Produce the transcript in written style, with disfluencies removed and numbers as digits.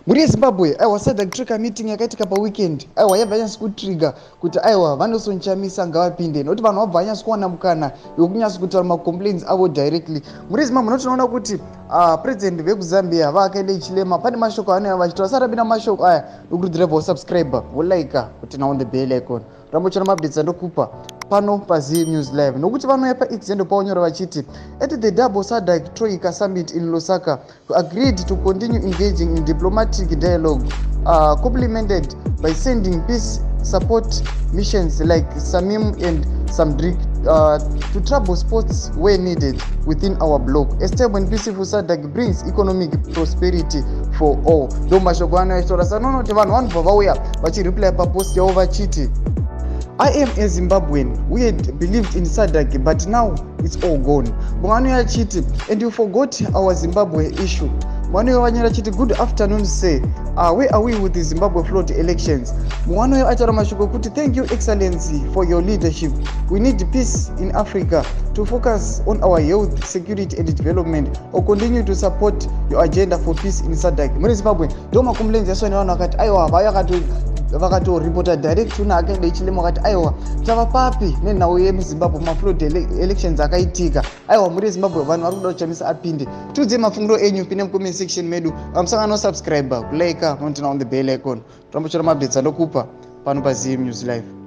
Mhuri yeZimbabwe, aiwa, SADC Troika meeting yakaitika paweekend, aiwa, yabva yanyatso kutrigger kuti aiwa, VaNelson Chamisa ngavapinde, nokuti vanhu vabva vanyatso kuwana mukana wekunyatso kutaura macomplaints avo directly. Mhuri yeZimbabwe, notinoona kuti president vekuZambia, VaHakainde Hichilema, pane mashoko anouya vachitaura. Sarapinda mashoko aya, nokurudzira bva usubscribe, wolike, kuti on the bell icon, rambochana maupdates andokupa pano paZ News Live. Nokuti vanouya paX paonyora vachiti, "At the double SADC Troika summit in Lusaka, we agreed to continue engaging in diplomatic dialogue, complemented by sending peace support missions like SAMIM and SAMIDRC to trouble spots where needed within our bloc. A stable and peaceful SADC brings economic prosperity for all." Ndo mashoko ano achitaura. Sanoona kuti vanhu vanobva vauya vachireply papost yavo vachiti, "I am a Zimbabwean. We had believed in SADC, but now it's all gone." Mumwe achiti, "And you forgot our Zimbabwe issue." Mumwe vanyora achiti, "Good afternoon, sir. Where are we with the Zimbabwe flood elections?" Mumwe ataura mashoko ekuti, "Thank you, Excellency, for your leadership. We need peace in Africa to focus on our health, security and development, or continue to support your agenda for peace in SADC." Muri Zimbabwe, ndo macomplaints yaso nevanhu vakati aiwa, vaya vakatoripota direct una Hakainde Hichilema, vakati aiwa, tava papi nenhau yemuZimbabwe, maflood elections akaitika? Aiwa, muri Zimbabwe, vanhu vari kuda kuChamisa apinde. Tiudzei mafungiro enyu, pinde mucomment section medu. Vamusangano, subscribe, kulike, moturn on the bell icon, tambochora maupdates andokupa pano paZim News Live.